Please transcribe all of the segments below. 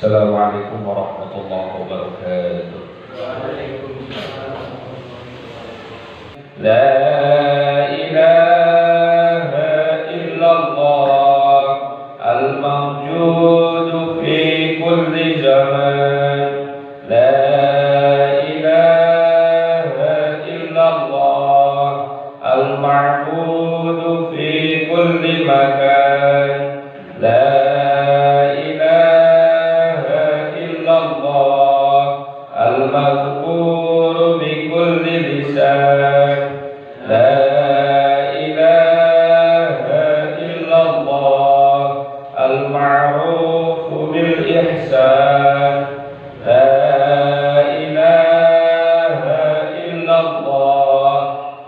Assalamualaikum warahmatullahi wabarakatuh. Waalaikumsalam. La ilaha illallah al-mawjud fi kulli zaman. La ilaha illallah al-ma'bud fi kulli makan. La ilaha illallah al-madhkur bi kulli lisan. La ilaha illallah al-ma'ruf bil ihsan. La ilaha illallah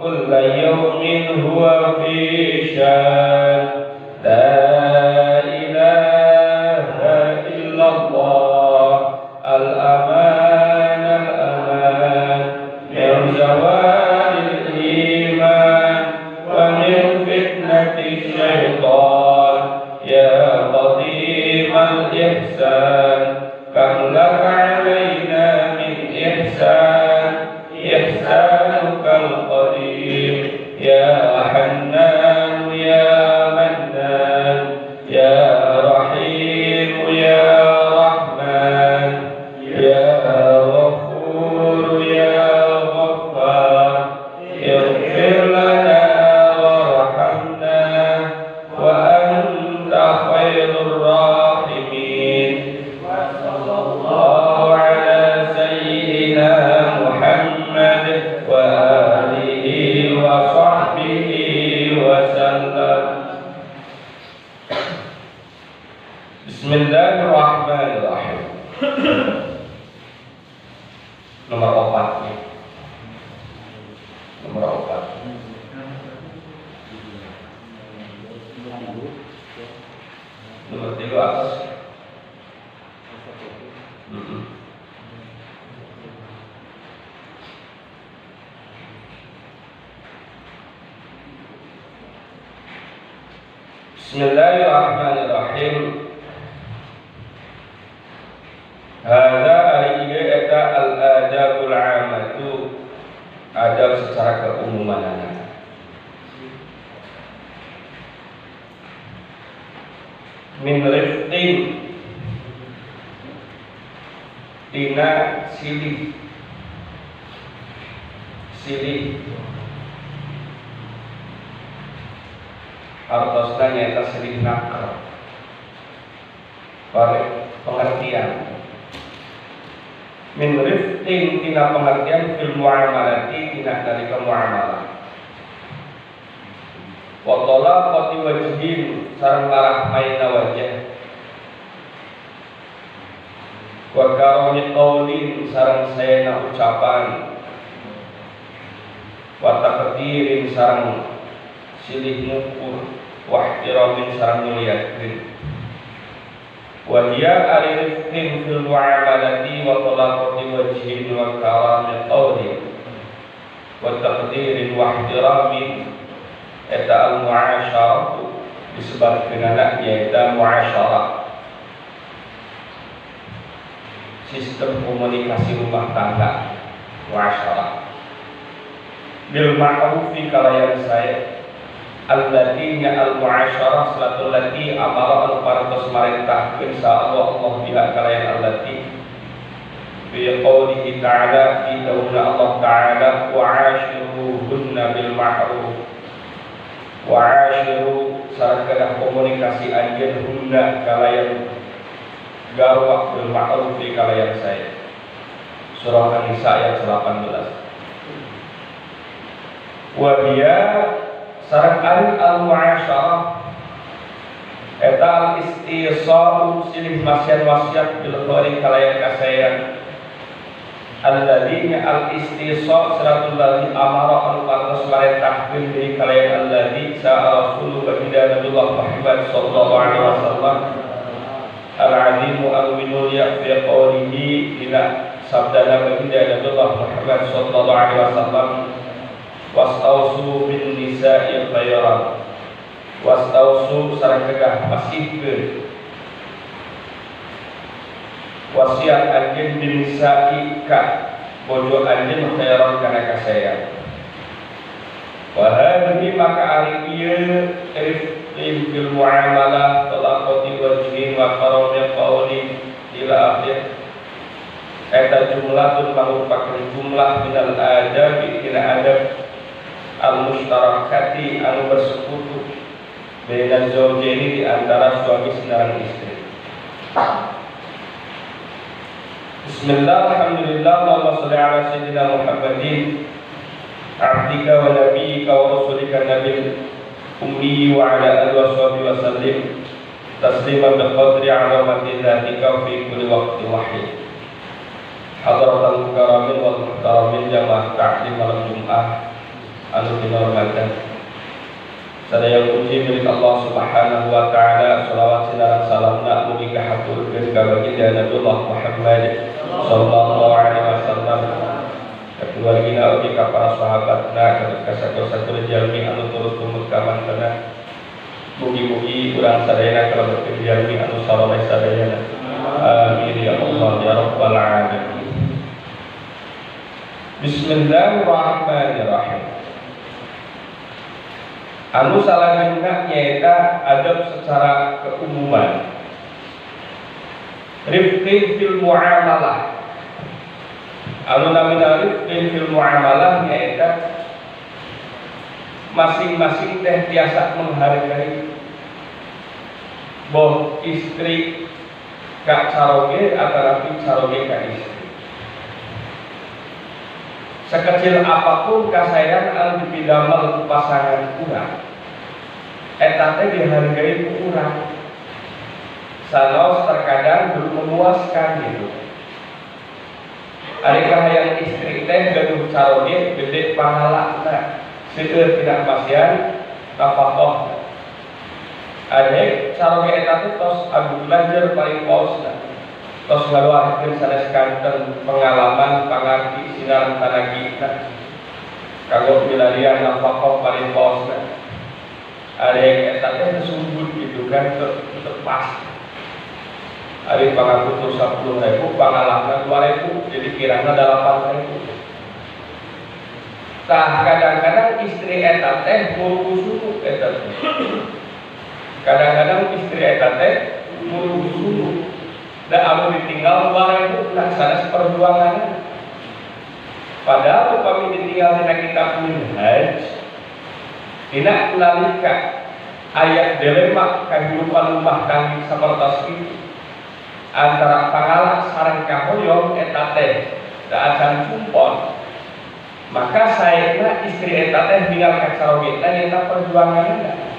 kulla yawmin huwa fi syan. La ilaha illallah al-aman al-aman min zawalil iman wa min fitnati syaitan. Ya qadim al-ihsan kam laka alaina min ihsan ihsanukal qadim. Ya Hannan ya Mannan ya Rahim ya Rahman ya Ghafur ya Ghaffar. Ighfir lana warhamna wa anta khairur rahimin. Wa sallallahu ala sayyidina Muhammad wa alihi wa sahbihi wa sallam. Bismillahirrahmanirrahim. Nomor 4. Nomor 4. Nomor 3 atas. Bismillahirrahmanirrahim. Hadza ari ieu eta al-adabul 'amatu, adab secara keumumanana. Min rifqin tina silih, silih hartosna nyaeta silih naker, pengertian. Min rifqin tina pengertian fil muamalati tina nalika muamalah. Wa talaqati wajhin sareng larahmaina wajah. Wa karami qaulin sareng saena ucapan. Wa taqdirin sareng silih ngukur. Wa ihtiramin sareng muliakeun. Wa hiya arifin fil muamalati wa talaqati wajhin wa karami qawlin wa taqdirin wa ihtiramin. Eta al muasyarah disebabkeunana nyaeta muasyarah, sistem komunikasi rumah tangga muasyarah bil ma'rufi kalayan saya. Allati nya al muasyarah salatul lati amara al parantos marentahkeun sa Allah Allah biha kalayan allati fi qoulihi ta'ala fi dawna Allah ta'ala wa 'ashiruhunna bil ma'ruf. Wa 'ashiru sareng kedah komunikasi anjeun hunna kalayan garwa bil ma'ruf kalayan sae. Surah An-Nisa ayat 18. Wa biya sareng ari al-muasyarah eta al-istisa'u silih masian wasiat bil khairi kalayan kasayan. Alladzina al-istisa' siratul ladzi amara anu parantos marentahkeun deui kalayan alladzi sa'a rasulu baginda Nabiullah Muhammad sallallahu alaihi wasallam al-azimu al-winulya fi qawlihi dina sabdana baginda Nabiullah Muhammad sallallahu alaihi wasallam wastausu bin nisa'i khairan. Wastausu sareng kedah pasihkeun Wasiat anjeun binisai ka bojo anjeun khairan kana kasayan. Wa hadhihi maka ari ieu rifqin fil muamalah talaqati wajhin wa karami qawli ila akhir. Eta jumlatun mangupakeun jumlah minal adabi tina adab al mushtarakati anu bersekutu baina zaujaini di antara suami sareng istri. Bismillah, alhamdulillah, Allahumma sholli ala sayyidina Muhammadin abdika wa nabiyyika wa rasulika nabil ummi wa ala alihi wa sahbihi wa sallim tasliman biqadri 'azamati dzatika fi kulli waqtin wahid. Hadratal mukarramin wal muhtaramin jamaah ta'lim malam Jumat anu dihormati. Sadaya puji milik Allah Subhanahu wa taala, selawat sareng salamna mugi kahaturkeun ka baginda Nabiullah Muhammad sallallahu alaihi wasallam. Keluargina ugi ka para sahabatna ka sakur-sakur jalmi anu turut tumut ka mantena. Mugi-mugi urang sadayana kalebet jalmi anu saleh sadayana. Amin ya Allah ya rabbal alamin. Bismillahirrahmanirrahim. Anu salajengna nyaeta adab secara keumuman. Rifqin fil muamalah. Anu namina rifqin fil muamalah nyaeta masing-masing teh tiasa menghargai boh istri ka caroge atanapi caroge ka istri. Sekecil apapun kasayan anu dipidamel ku pasangan urang, eta teh dihargai ku urang. Sanaos terkadang belum memuaskan gitu. Ari kahayang istri teh gaduh caroge gede pahalana, seueur tina masihan nafkah. Ari caroge eta teh tos agung belajar paling paosna. Tos ngaluarkeun sanes kanten pengalaman pangarti sinar tanagina. Kanggo milarian nafkah paling paosna. Ari eta teh sungguh gitu kan teu pas. Ari pangabutuh 10.000, pangalahna 2.000, jadi kirangna 8.000. Tah kadang-kadang istri eta teh muru-suru eta teh. Kadang-kadang istri eta teh muru-suru. Da anu ditinggal 2.000 nah sanes perjuangan. Padahal upami ditinggal dina kitab Minhaj dina nalika ayat dilema kehidupan rumah tangga sapertos kitu antara pangalah sareng kahoyong eta teh da acan cumpon, maka saena istri eta teh tinggal ka carogena nyaeta perjuanganna.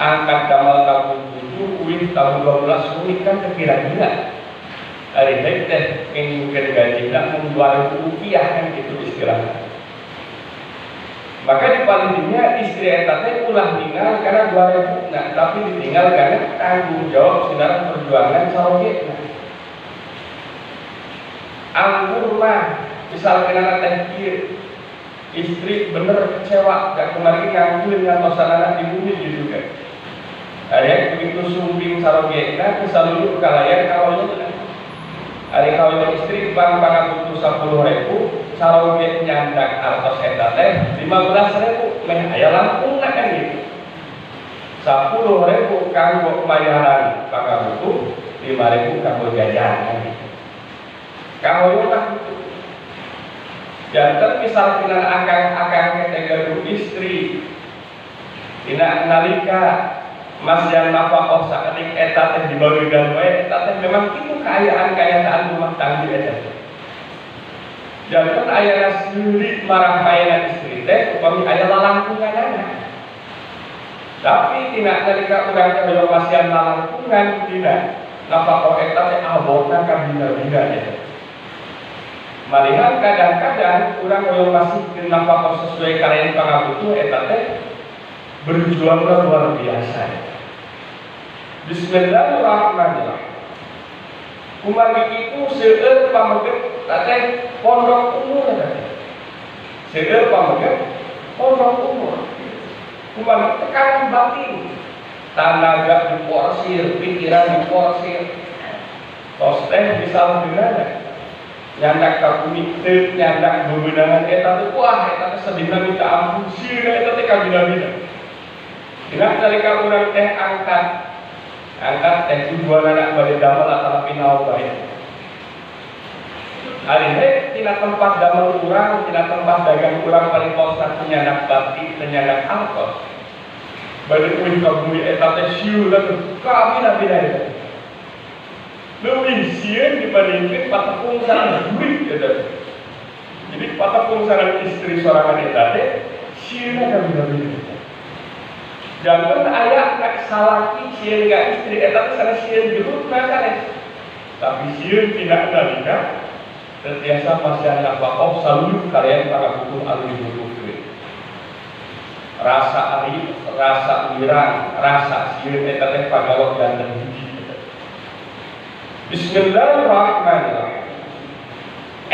Angkat damel tahun 7 uih tahun 12 uih kan kira-kira ari hek teh ngingkeun gajina mung 2.000 rupiah kan gitu istilahnya. Maka di palingnya istri eta teh ulah ninggal karena 2.000 nah, tapi ditinggal karena tanggung jawab sinareng perjuangan carogena. Anggur mah misalkan anak teh kieu istri bener kecewa gak kemarin ngangguin ngantosan anak di bumi gitu kan. Ada begitu sumping carogena kesalulu kalayan kahoyong. Ari kahoyong istri bang pangabutuh 10.000 caroge nyandak artos eta teh 15.000 meh aya langkungna kan gitu. 10.000 kanggo bayaran pangabutuh, 5.000 kanggo jajan kan gitu. Kahoyong mah gitu. Janten misalkan akang-akang teh gaduh istri dina nalika mas yang nafkah sakedik eta teh dibagegan wae eta teh memang kitu kaayaan-kaayaan rumah tangga eta. Janten ayana seuri marah maena istri teh upami aya lalangkunganana. Tapi tina nalika urang teh hoyong masihan lalangkungan dina nafkah eta teh abotna ka bina-bina eta. Malihan kadang-kadang urang hoyong masih nafkah sesuai kalayan pangabutuh eta teh berjuanglah luar biasa. Bismillahirrahmanirrahim. Kumargi itu seueur pameget teh pondok umur teh. Seueur pameget pondok umur. Kumargi tekanan batin, tanaga diporsir, pikiran diporsir. Tos teh misal dina nyandak ka bumi teu nyandak bebenangan eta teh wah eta teh sedihna minta ampun sieun eta teh kabina-bina. Dina nalika urang teh angkat angkat teh tujuanana bade damel atanapi naon bae. Ari teh tina tempat damel urang, tina tempat dagang urang paling kosna nyandak bati, nyandak angkos. Bade uih ka bumi eta teh sieun kabina-bina eta. Leuwih sieun dibandingkeun patepung sareng duit eta. Jadi patepung sareng istri sorangan eta teh sieunna kabina-bina. Jangan aya nak salaki sieun ka istri eta teh sanes sieun gelutna sanes. Tapi sieun tina nalika teu tiasa masihan nafkah saluyuh kalian pangabutuh anu dibutuhkeun. Rasa ari, rasa wirang, rasa sieun eta teh pagawe janten hiji. Bismillahirrahmanirrahim.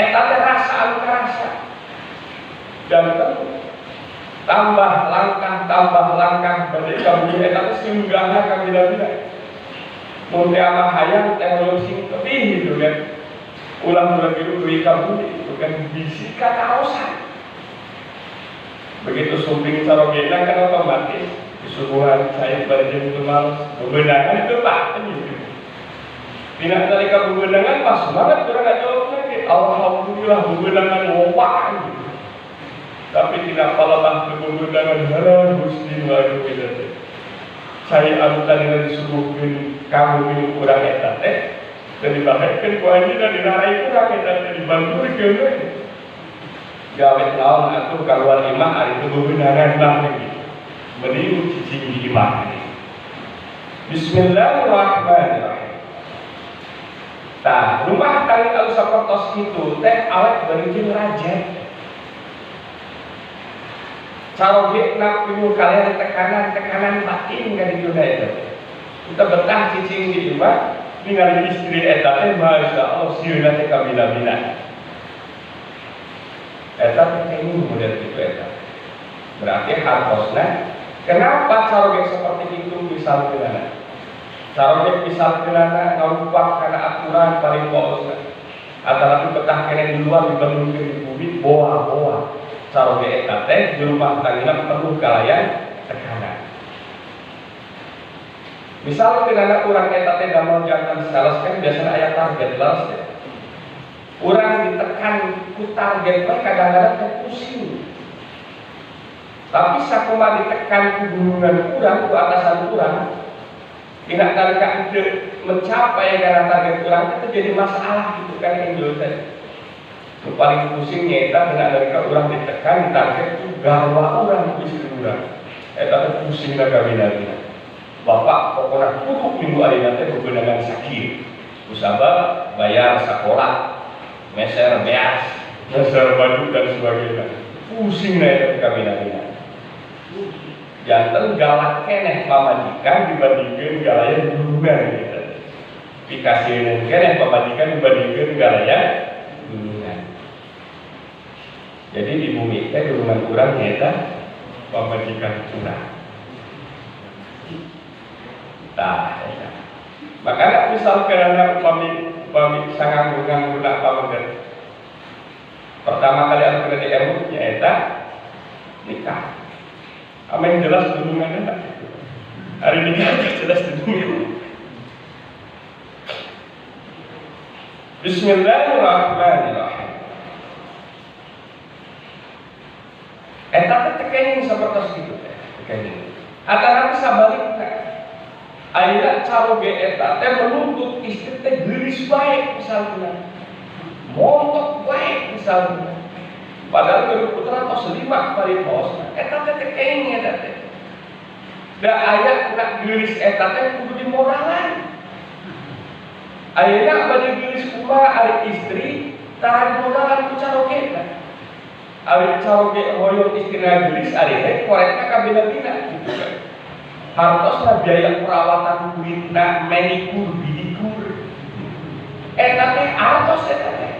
Eta teh rasa anu karasa. Janten tambah langkah bade ka bumi eta teh singgahna ka bila-bila. Mun teh ama hayang teh hoyong sing tebih gitu kan. Ulah lagi duwi ka bumi itu kan bisi katarosan. Begitu sumping carogena kan otomatis disuguhan saya bade jeung teu males. Bebenangan itu pak gitu. Dina nalika bebenangan pas banget urang ngajawab lagi. Alhamdulillah bebenangan loba gitu. Tapi tidak palebah bebenangan halah Gusti waduh eta teh. Saya anu tadina disuguhkeun ka bumi urang eta teh teu dibahekeun ku anjeunna dinarai urang eta teh dibanturkeun we. Gawe naon atuh kaluar imah ari teu bebenangan mah gitu. Mending cicing di imah. Bismillahirrahmanirrahim. Tah, rumah tangga anu sapertos kitu teh awet bari jeung rajet. Carogena pinuh kalian tekanan batin ka ditu eta. Kita betah cicing di imah ningali istri eta teh masya Allah sieunna teh kabina-bina. Eta teh kenging model kitu eta. Berarti hartosna kenapa caroge seperti itu misalkeunana? Caroge misalkeunana ngarupak kana aturan paling poosna. Atanapi betah keneh di luar dibandingkeun di bumi boa-boa. Caroge eta teh di rumah tanggana penuh kalayan tekanan. Misalnya kenana urang eta teh damel jantan sales kan biasana aya target laos teh. Urang ditekan ku target mah kadang-kadang teh pusing. Tapi sakumaha ditekan ku gulungan urang, ku atasan urang, dina nalika henteu mencapai kana target urang itu jadi masalah gitu kan Angel teh. Nu paling pusing nyaeta dina nalika urang ditekan target ku garwa urang ku istri urang. Eta teh pusingna kabina-bina. Bapak pokona kudu minggu ayeuna teh bebenangan sakit. Kusabab bayar sakola, meser beas, meser baju dan sebagainya. Pusing na eta kabina-bina. Janten galak keneh pamajikan dibandingkeun galayan gulungan gitu. Pikasieun keneh pamajikan dibandingkeun galayan gulungan. Jadi di bumi teh gulungan urang nyaeta pamajikan urang. Tah eta. Makanya misal karena upami upami sanganggung-ngangguna pameget. Pertama kali anu kena diemut nyaeta nikah. Amin jelas hubungannya tak? Hari nikah jelas hubungannya. Bismillahirrahmanirrahim. Eta teh tekenging sapertos kitu teh, tekenging. Atanapi sabalikna. Ayeuna caroge eta teh menuntut istri teh geulis bae misalna. Montok bae misalna. Padahal keur putra tos 5 paribos. Eta teh tekenging eta teh. Da aya nak geulis eta teh kudu dimoralan. Ayeuna bade geulis kumaha ari istri tara dimoralan ku caroge teh. Ari caroge hoyong istrina geulis ari teh korekna kabina-bina gitu kan. Hartosna biaya perawatan kulitna, manikur, bidikur. Eta teh artos eta teh.